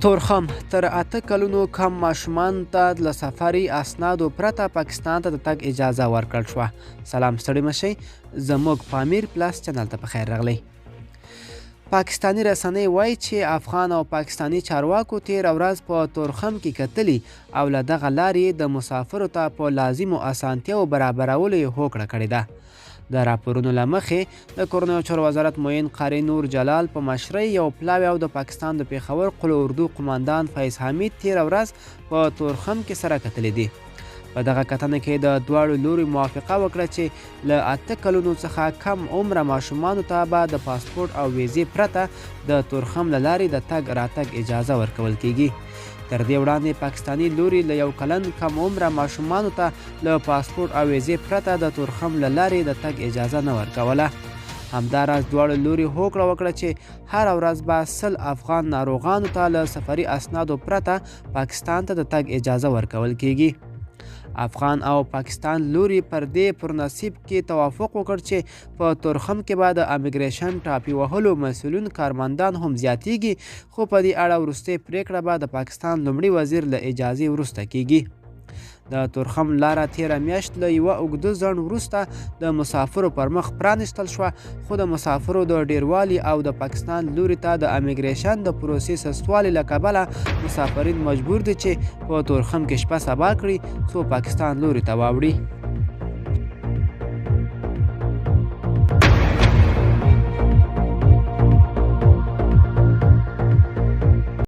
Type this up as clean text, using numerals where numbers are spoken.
تورخم تر 8 کلونو کم ماشومان ته له سفري اسنادو پرته پاکستان ته د تګ اجازه ورکړل شوه. سلام، ستړي مشئ، زموږ پامیر پلاس چینل ته په خیر راغلی. پاکستاني رسنۍ وایي چې افغان او پاکستاني چارواکو تېره ورځ په تورخم کې کتلي او له دغه لارې د مسافرو ته په لازمو اسانتیاو برابرولو یې هوکړه کړې ده. د راپورونو له مخې د کورنیو چارو وزارت معین قاري نور جلال په مشرۍ یو پلاوی او د پاکستان د پېښور قول اردو قوماندان فیض حمید تېره ورځ په تورخم کې سره کتلي دي. په دغه کتنه کې د دواړو لوریو موافقه وکړه چې له 8 کلونو څخه کم عمره ماشومانو ته به د پاسپورټ او ویزې پرته د تورخم له لارې د تګ راتګ اجازه ورکول کیږي. تر دې وړاندې پاکستاني لوري له 1 کلن کم عمره ماشومانو ته له پاسپورټ او ویزې پرته د تورخم له لارې د تګ اجازه نه ورکوله. همداراز دواړو لوري هوکړه وکړه چې هره ورځ به 100 افغان ناروغانو ته له سفري اسنادو پرته پاکستان ته د تګ اجازه ورکول کیږي. افغان او پاکستان لوري پر دې پرنسیب کې توافق وکړ چې په تورخم کې به د امیګریشن ټاپي وهلو مسؤلین کارمندان هم زیاتیږي، خو په دې اړه وروستۍ پرېکړه به د پاکستان لومړي وزیر له اجازې وروسته کیږي. د تورخم لاره تېره میاشت له یوه اوږده ځنډ وروسته د مسافرو پر مخ پرانیستل شوه، خو د مسافرو د ډېروالي او د پاکستان لوري ته د امیګریشن د پروسې سستوالي له کبله مسافرین مجبور دي چې په تورخم کې شپه سبا کړي څو پاکستان لوري ته واوړي.